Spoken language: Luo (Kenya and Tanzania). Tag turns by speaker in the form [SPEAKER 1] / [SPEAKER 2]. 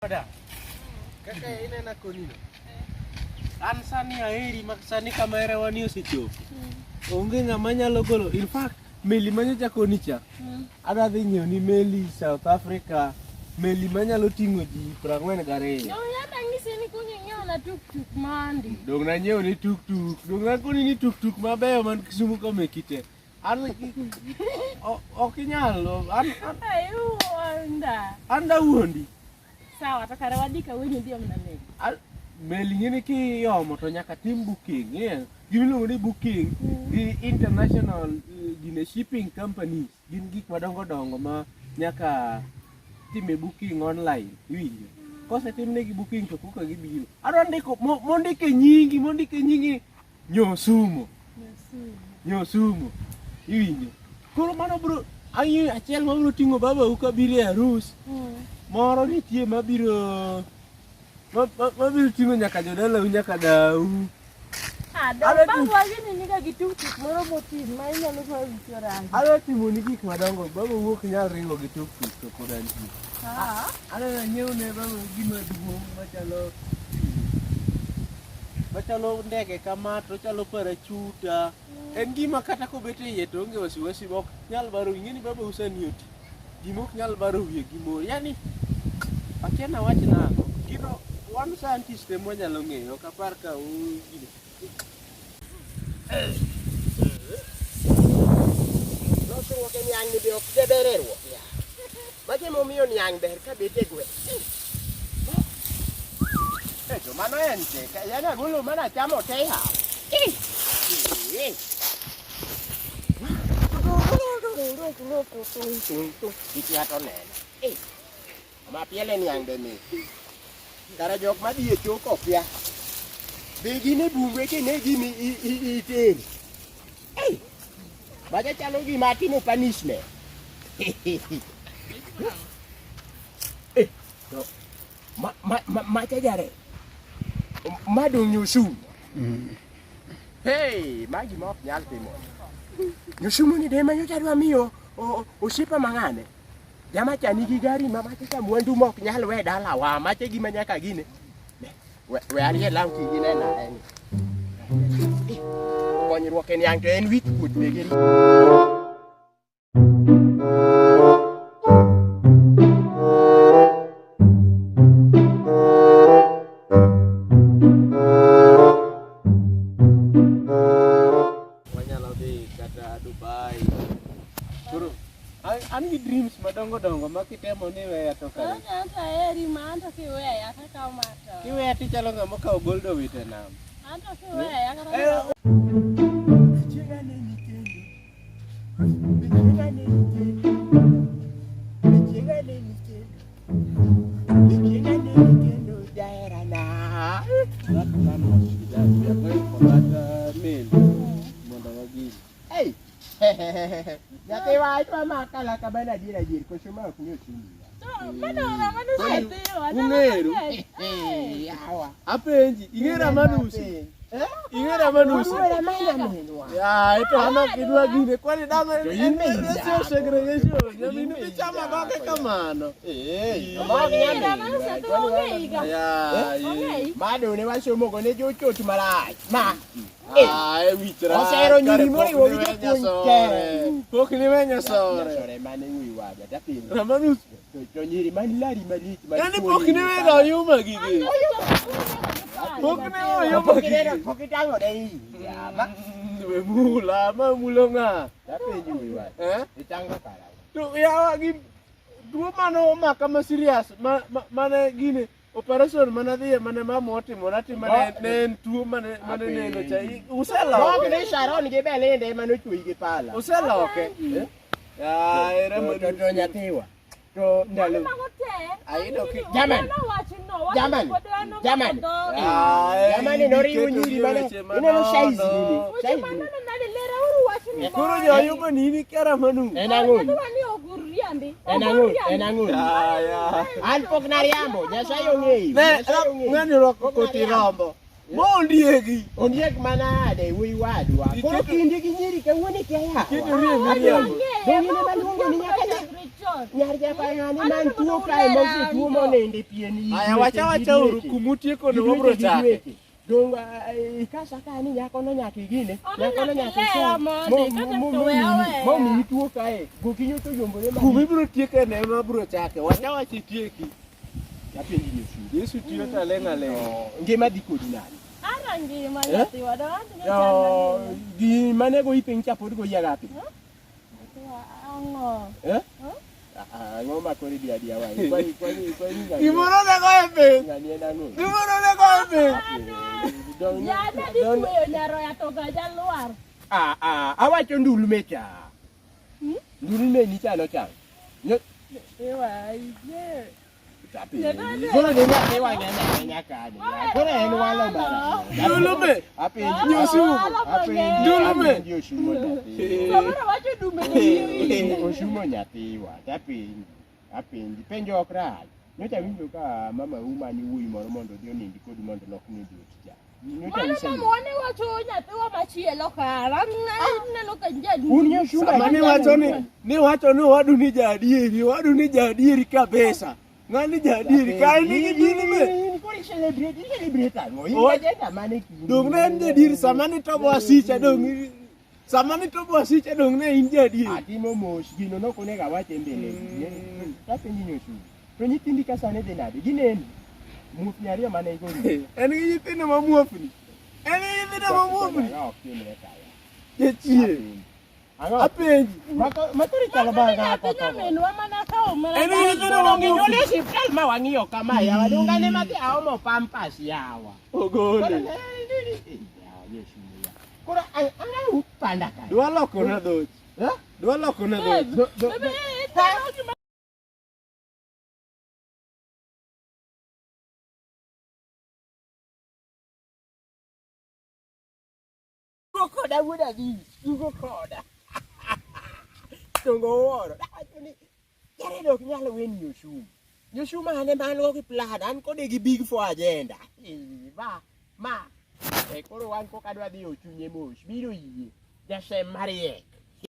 [SPEAKER 1] Oda. Kaka inena konino. An sani aheri mak sani kama herawa ni osechopo. Onge ng'ama nyalo golo. In fact, meli manyocha koni cha. Adwa dhi nyiewo ni meli South Africa. Meli manyalo ting'o ji 42.
[SPEAKER 2] Dong' anyisi ni kuny ing'iew na tuktuk mondi.
[SPEAKER 1] Dong' nanyiewo ni tuktuk. Dong' nakoni ni tuktuk mabeyo man Kisumu ka meki te. An ok inyal. An
[SPEAKER 2] Ai wuonda.
[SPEAKER 1] an dawuondi.
[SPEAKER 2] Sawa, to kare wadhi kawuono idhi omna meli.
[SPEAKER 1] Meli ng'eni kiomo to nyaka tim booking. Yeah. Gimiluongo ni booking gi international gine shipping companies gin gik madongo dongo ma nyaka time booking online. Iwinjo? Kosetimnegi booking to koka gibiro. Adwa ndiko mondike nyingi, mondike nyingi Nyosumo. Nyosumo. Iwinjo? Koro mano bro ang'eyo achiel mabiro ting'o babau kabiro e arus. Moro nitie mabiro mabiro ting'o nyaka jodalau nyaka dau.
[SPEAKER 2] Ah, dong' babwa gini niga gi tuktuk moro motin ma inyalo goyo wicho rangi.
[SPEAKER 1] Adwa timo ni gik madongo, babau ok nyal ringo gi tuktuk to pod antie.
[SPEAKER 2] Ah.
[SPEAKER 1] Aneno anyiew ne babau gima duong' machalo machalo ndege kama to ochalo parachuta. En gima kata kobet e iye to onge wasiwasi ok nyal baro ing'e ni babau sani oti. Gima ok nyal baro wiye gi mor. Yani akia nawach nang'o. Gino wan scientist ema wanyalo ng'eyo ok apar ka u gino.
[SPEAKER 3] Losruok e niang' ni be ok jaber e ruok ya. Magi emomiyo niang' ber ka bet e gweng'. Eh, to mano en te. Yani agolo mana chamo te ha. Eh. Eh. Kik ng'ato neno. Eh. Ma piele niang' be mit. Kara jok madhi e choko okia. Be gin e bungu eke ne gimi iteri. Ei! Macha chalo gima atimo punishment. Eh, to ma ma ma macha jare. Ma dong nyusu. Hey, ma gima ok nyal timo. Nyusumu ni de ma nyocha dwa miyo osiepa mang'ane. Jama cha nigi gari ma macha cha mwandu ma ok nyal we dalawa, macha gima nyaka gine. We, we arie law kik ginena en. Konyruok en yang to en wich kuot mege.
[SPEAKER 1] Wanyalo dhi kata Dubai. Koro an gi dreams madongo dongo ma kitemo ni weya to kare.
[SPEAKER 2] Anto aheri ma anto kiweya kaka mato.
[SPEAKER 1] Kiweya tichalo ng'ama okawo gold owito e nam.
[SPEAKER 2] Anto kiweya kata
[SPEAKER 3] Chiega ne ni kendo. Chiega ne ni kendo. Chiega ne ni kendo. Chiega ne ni kendo jaherana.
[SPEAKER 1] That plan was to be done. We are going for that mail. Mondo wagini.
[SPEAKER 3] Hey! Nyathi wachwa ma kala kabana adier adier koso ma ok ni ochumi.
[SPEAKER 1] Ung'eru.
[SPEAKER 3] Yawa.
[SPEAKER 1] Apenji, ing'e Ramanusi? Ing'e Ramanusi?
[SPEAKER 3] Wuora ma nyaminwa.
[SPEAKER 1] Ya, ito an ok idwa gine. Kwani dang'
[SPEAKER 3] To
[SPEAKER 1] en
[SPEAKER 3] in be
[SPEAKER 1] racial
[SPEAKER 3] idhako.
[SPEAKER 1] segregation. Nyaminu ichamo agoke kamano.
[SPEAKER 3] Eh, ma ok nyaminwa.
[SPEAKER 1] Ya, eh.
[SPEAKER 3] Mado ne wasomo go ne jochot marach. Ma.
[SPEAKER 1] Ah, e wich rach.
[SPEAKER 3] Osero nyiri
[SPEAKER 1] Kare pok
[SPEAKER 3] moriwo gi
[SPEAKER 1] niwe
[SPEAKER 3] jopuonj
[SPEAKER 1] nyasore. Pok niwe nyasore.
[SPEAKER 3] Nyasore mane wuoyi wadwa tapenjo.
[SPEAKER 1] Ramanus.
[SPEAKER 3] To nyiri man lari malich man
[SPEAKER 1] Yani pok niwe ga oyuma gigi. Pok niwe oyuma gigi.
[SPEAKER 3] Pok itang'o ne iyi. Ya, ma.
[SPEAKER 1] We mula, ma mulo ng'a.
[SPEAKER 3] Tapenjo wuoyi wadwa.
[SPEAKER 1] Eh?
[SPEAKER 3] Itang'o kara.
[SPEAKER 1] To yawa gi tuo mane omaka ma serious ma mane gine operation mane adhiye mane mama otimo natima ne ne en tuo mane mane neno cha
[SPEAKER 3] Pok
[SPEAKER 1] useloke
[SPEAKER 3] ne Sharon gi Belinda ema nochweyi gi pala.
[SPEAKER 1] useloke ya era
[SPEAKER 3] To to nyathiwa. To ndalo
[SPEAKER 1] Ayudo ki
[SPEAKER 3] German. German. German.
[SPEAKER 1] Ah,
[SPEAKER 3] Jamani noriwo nyiri mane ineno size nini? Size nini?
[SPEAKER 1] Koro joyugo nini kera manu
[SPEAKER 3] En ang'o? En ang'o? En ang'o?
[SPEAKER 1] Ya ya
[SPEAKER 3] An pok nariambo, Nyasaye ong'eyo.
[SPEAKER 1] Ne
[SPEAKER 3] Nyasaye ong'eyo.
[SPEAKER 1] ng'ani rwako koti rombo mo ondiegi
[SPEAKER 3] Ondiek manade wuoyi wadwa. Koro kinde gi nyiri kawuono ikia yawa.
[SPEAKER 1] Keto rie miriambo
[SPEAKER 3] Dong' in ema luongo ni nyaka ne.
[SPEAKER 2] mor.
[SPEAKER 3] Nyar japang'ani
[SPEAKER 2] Aneno
[SPEAKER 3] man
[SPEAKER 2] mondo
[SPEAKER 3] tuo kae
[SPEAKER 2] ulera
[SPEAKER 3] mosetuo
[SPEAKER 2] anto.
[SPEAKER 3] moninde pien yi
[SPEAKER 1] Aya wacha wacha uru kumutieko no wabro chake.
[SPEAKER 3] Dong ikasa ka ni nyako no nyaka igine.
[SPEAKER 2] Ono
[SPEAKER 3] Nyako no
[SPEAKER 2] nyaka
[SPEAKER 3] nyaka
[SPEAKER 2] ilera
[SPEAKER 3] isom.
[SPEAKER 2] mondi, kata to we aweya.
[SPEAKER 3] Momiyi tuo kae. Gokinyi to yombore ma.
[SPEAKER 1] Kumibro tieke ne ema bro chake. Wacha wacha itieki.
[SPEAKER 3] Apenji Yesu.
[SPEAKER 1] Yesu tiyo to aling' aling'.
[SPEAKER 3] Ngima dhi kodi nade?
[SPEAKER 2] Ara ngima
[SPEAKER 3] Eh?
[SPEAKER 2] nyathiwa, dong anto ne
[SPEAKER 3] Yo,
[SPEAKER 2] chal na
[SPEAKER 3] gima ne goyi piny cha pod goyi agapi.
[SPEAKER 2] Nyathiwa, ang'o?
[SPEAKER 3] Eh?
[SPEAKER 2] Huh?
[SPEAKER 3] Ah, Ang'o ma koro idi adiya wa? Kwani kwani kwani ng'ani-
[SPEAKER 1] Gimoro ne goye piny.
[SPEAKER 3] ng'ani en ang'o?
[SPEAKER 1] Gimoro ne goye piny.
[SPEAKER 3] Dong-
[SPEAKER 2] Jana dhi
[SPEAKER 3] dong-
[SPEAKER 2] tweyo nyaroya to ga jalwar.
[SPEAKER 3] Ah, ah, awacho ndulme cha. Ndulme ni chalo chang. Nyo-
[SPEAKER 2] Ewa, ije.
[SPEAKER 3] Tapi. Koro ne nyathi wang'eny ahinya kanyo. Koro en walo mana.
[SPEAKER 1] Ndulume.
[SPEAKER 3] Apenji.
[SPEAKER 1] Nyosumo.
[SPEAKER 2] Walo mang'eny.
[SPEAKER 1] Ndulume.
[SPEAKER 3] Apenji Oshumo nyathi.
[SPEAKER 2] Samoro wacho dume to wiye wil.
[SPEAKER 3] Oshumo nyathiwa. Tapenji. Apenji. Penjo ok rach. Nyocha awinjo ka mama uma ni wuoyi moro mondo odhi onindi kodi mondo olokni dhoch cha. Nyocha
[SPEAKER 2] Mano
[SPEAKER 3] useyo.
[SPEAKER 2] mama wane wacho nyathiwa machielo kara. Aneno ka njadu.
[SPEAKER 3] Un nyoshuma.
[SPEAKER 1] Sama niwacho ni niwacho ni owadu ni jaadieri, owadu ni jaadieri kabisa. Ng'ani jaadieri, ka en nigi ndulume.
[SPEAKER 3] Koro i-celebrate, i-celebrate ang'o? In
[SPEAKER 1] Owa-
[SPEAKER 3] gi agenda mane kindi?
[SPEAKER 1] Dong' ne en jadieri sama nitobo asicha dong' sama nitobo asicha dong' ne in jaadieri.
[SPEAKER 3] Atimo mos, gino nok onego awach e mbele. Tapenji nyoshuma. To nyithindi ka sani dhi nade? Gineni. Muofni ariyo mane igolo.
[SPEAKER 1] En gi nyithindo ma muofni. En gi nyithindo ma muofni.
[SPEAKER 3] Ang'o ok timre kaya?
[SPEAKER 1] Jachien.
[SPEAKER 3] Ang'o?
[SPEAKER 1] Apenji.
[SPEAKER 3] Makoro ichalo bang'
[SPEAKER 2] Nyathi
[SPEAKER 3] ng'ato.
[SPEAKER 2] nyaminwa mana kawo mana
[SPEAKER 1] En gi nyithindo ma
[SPEAKER 3] Donge
[SPEAKER 1] muofni.
[SPEAKER 3] gole e osiptal ma wang'iyo kama yawa. Donge ane madhi aomo pampas yawa.
[SPEAKER 1] Ogole.
[SPEAKER 3] Koro yawa, nyoshuma yawa. Koro ang'o upanda kae?
[SPEAKER 1] Dwa lokona dhoch.
[SPEAKER 3] Eh?
[SPEAKER 1] Dwa lokona dhoch.
[SPEAKER 2] Bebe, itero gima
[SPEAKER 3] Tugo koda wuod Adhis, tugo koda. Donge owuoro. Awacho ni Jared ok nyal weni Yoshuma. Yoshuma an ema an go gi plan, an kode gi big four agenda. Eh, Ma, ma. Eh, koro wan koka adwa dhi ochunye mos, biro yie. Jasem mariek.